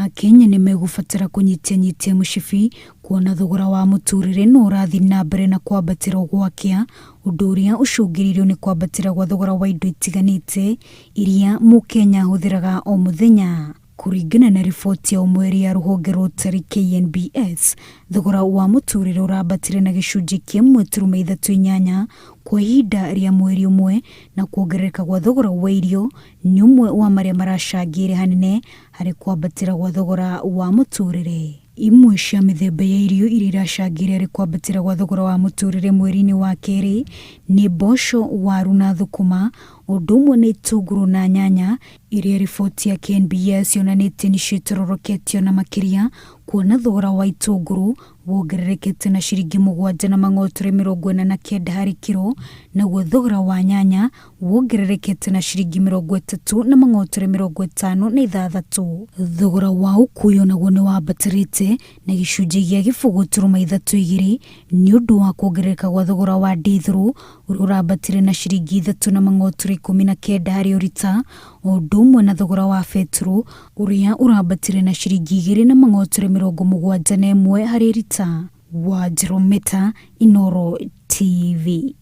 Akenya nĩ megũbatara kũnyitianyitia mũcibi kuona thogora wa mũtũrĩre no ũrathiĩ na mbere na kwambatĩra o gwakĩa, ũndũ ũrĩa ũcũngĩrĩirio nĩ kwambatĩra gwa thogora wa indo itiganĩte iria mũkenya ahũthĩraga o mũthenya. Kũringana na riboti ya o mweri ya rũhonge rwa ũtari KNBS, thogora wa mũtũrĩre ũrambatire na gĩcunjĩ kĩa ĩmwe turuma ithatũ inyanya kwa ihinda rĩa mweri ũmwe, na kuongerereka gwa thogora wa irio nĩ ũmwe wa marĩa maracangĩire hanene harĩ kwambatĩra gwa thogora wa mũtũrĩre. Imwe cia mĩthemba ya irio iria iracangĩire harĩ kwambatĩra gwa thogora wa mũtũrĩre mweri-inĩ wa kerĩ nĩ mboco, waru na thũkũma, ũndũ ũmwe na itũngũrũ na nyanya, iria riboti ya KNBS yonanĩtie nĩcio itororoketio na makĩria kuona thogora wa itũngũrũ wongererekete na ciringi mũgwanja na mang'otore 49 harĩ kiro, naguo thogora wa nyanya wongererekete na ciringi 30 na mang'otore 56. Thogora wa ũkuui onaguo nĩ wambatĩrĩte na gĩcunjĩ gĩa 0.32 nĩ ũndũ wa kuongerereka gwa thogora wa ndithũrũ ũrĩa ũrambatire na ciringi 3 na mang'otore 19 harĩ o rita, o ũndũ ũmwe na thogora wa betũrũ ũrĩa ũrambatire na ciringi 2 na mang'otore 71 harĩ rita. Wanjirũ Meta, Inooro TV.